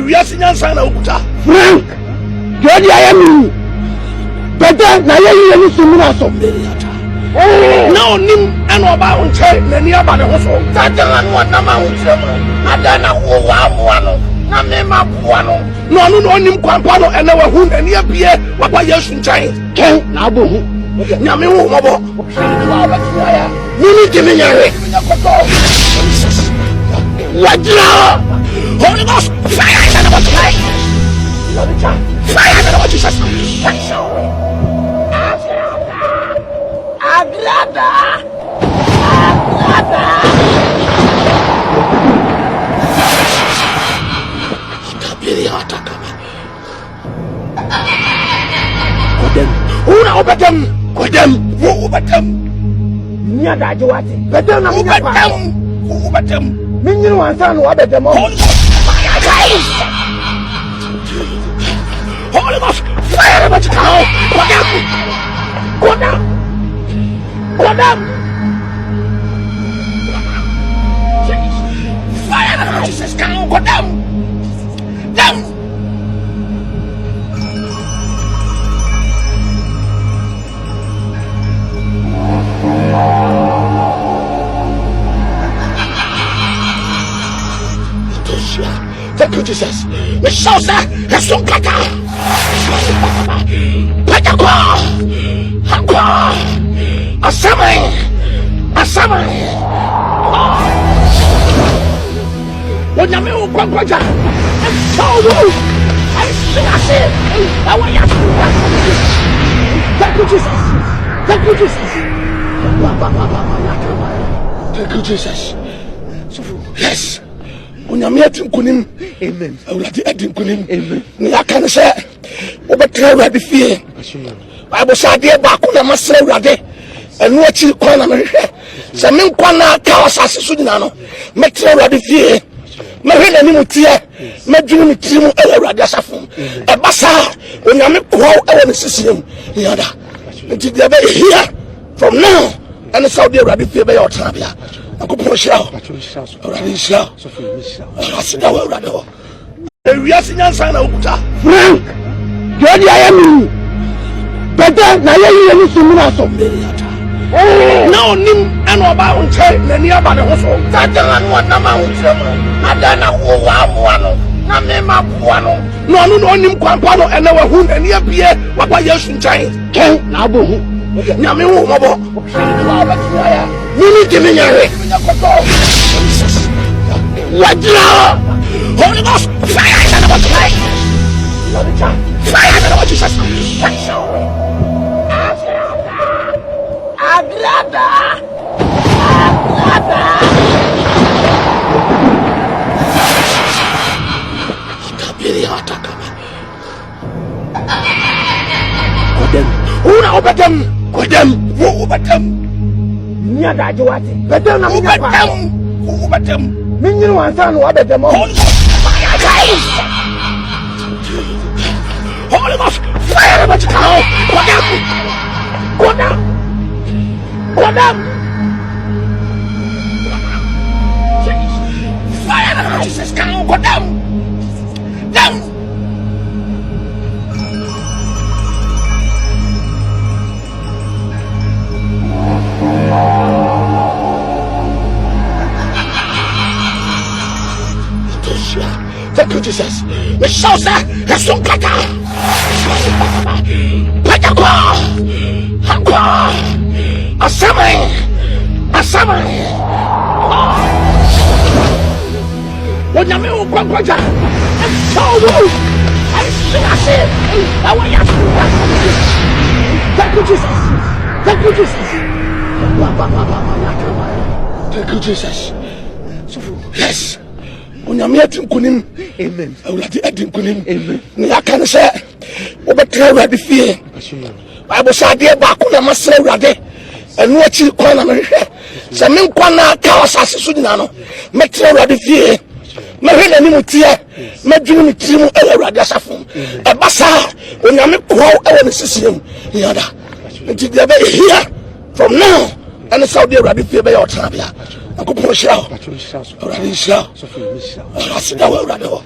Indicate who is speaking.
Speaker 1: Ewiase nyansa na wokuta.
Speaker 2: Frank, deɛ ɔde ayɛ me yi, bɛdɛ na ayɛ yie ne sumina so.
Speaker 1: Na ɔnim ɛna ɔbaa wo nkyɛn n'ani aba ne ho so. Tata no ɔnam ahokyerɛ mu no, adɛn na wowɔ amoa no na mema boa no? Na ɔno na ɔnim kwan pa no, ɛnɛ wahu n'ani abie, waba Yesu nkyɛn.
Speaker 2: Twɛn na abɔ hu.
Speaker 1: Nyame hu mmɔbɔ.
Speaker 2: Mimi ntumi nyɛ hwee. Wagyina hɔ.
Speaker 1: Holy Ghost, fire in the name of Jesus. Fire in the name of Jesus. Agrada. Agrada. Kabiri atakaba. Kɔdɛm. Wo na wobɛdɛm. Kɔdɛm. Wo wobɛdɛm.
Speaker 2: Nya adagye wate. Bɛdɛm na menya kwa.
Speaker 1: Wobɛdɛm. Wo wobɛdɛm.
Speaker 2: Menyini wansa na wabɛdɛm ɔ.
Speaker 1: Holy Ghost, fire guys. Holy Ghost, fire bɛkyeka ho. Kɔdɛm. Kɔdɛm. Kɔdɛm. Fire na Jesus kan kɔdɛm. Dɛm. Thank you, Jesus. We shall say, Esunkata. Pajakwa. Hakwa. Asame. Asame. Onyame wo nkwankwa gya ɛnhyɛ wo ɛnhye ase ɛwɔ yɛ Thank you Jesus. Thank you Jesus. Thank you Jesus. Yes. Onyame adi nkonim.
Speaker 2: Amen.
Speaker 1: Awurade adi nkonim.
Speaker 2: Amen.
Speaker 1: Ne aka ne sɛ wobɛtena Awurade fie. Bible sɛ adeɛ baako na masrɛ Awurade. Ɛno akyiri kwan na mehwehwɛ. Sɛ me nkwa na aka wɔ asase so nyinaa no, mɛtena Awurade fie. Mɛhwɛ n'anim teɛ. Mɛdwene me tiri mu ɛwɔ Awurade asafo mu. Ɛba saa Onyame koa wo ɛwɔ ne sisie mu. Yada. Nti deɛ ɛbɛyɛ from now ɛne sɛ wode Awurade fie bɛyɛ ɔtenabea. Nyankopɔn nhyira wo. Awurade nhyira wo. Aseda wɔ Awurade hɔ. Ewiase nyansa na wokuta.
Speaker 2: Frank, deɛ ɔde ayɛ me yi, bɛdɛ na ayɛ yie ne sumina so.
Speaker 1: Na ɔnim ɛna ɔbaa wo nkyɛn n'ani aba ne ho so. Tata no ɔnam ahokyerɛ mu no, adɛn na wowɔ amoa no na mema boa no? Na ɔno na ɔnim kwan pa no, ɛnɛ wahu n'ani abie, waba Yesu nkyɛn.
Speaker 2: Twɛn na abɔ hu.
Speaker 1: Nyame hu mmɔbɔ.
Speaker 2: Mimi ntumi nyɛ hwee.
Speaker 1: Wagyina hɔ. Holy Ghost, fire in the name of Jesus. Fire in the name of Jesus. Agrada. Agrada. Kabiri atakaba. Kɔdɛm. Wo na wobɛdɛm. Kɔdɛm. Wo wobɛdɛm.
Speaker 2: Nya adagye wate. Bɛdɛm na menya kwa.
Speaker 1: Wobɛdɛm. Wo wobɛdɛm.
Speaker 2: Menyini wansa na wabɛdɛm ɔ.
Speaker 1: Holy Ghost, fire guys. Holy Ghost, fire bɛkyeka ho. Kɔdɛm. Kɔdɛm. Kɔdɛm. Fire na Jesus kan kɔdɛm. Dɛm. Thank you, Jesus. We shall say, Esunkata. Pajakwa. Hakwa. Asame. Asame. Onyame wo nkwankwa gya ɛnhyɛ wo ɛnhye ase ɛwɔ yɛ Thank you Jesus. Thank you Jesus. Thank you Jesus. Yes. Onyame adi nkonim.
Speaker 2: Amen.
Speaker 1: Awurade adi nkonim.
Speaker 2: Amen.
Speaker 1: Ne aka ne sɛ wobɛtena Awurade fie. Bible sɛ adeɛ baako na masrɛ Awurade. Ɛno akyiri kwan na mehwehwɛ. Sɛ me nkwa na aka wɔ asase so nyinaa no, mɛtena Awurade fie. Mɛhwɛ n'anim teɛ. Mɛdwene me tiri mu ɛwɔ Awurade asafo mu. Ɛba saa Onyame koa wo ɛwɔ ne sisie mu. Yada. Nti deɛ ɛbɛyɛ from now ɛne sɛ wode Awurade fie bɛyɛ ɔtenabea. Nyankopɔn nhyira wo. Awurade nhyira wo. Aseda wɔ Awurade hɔ.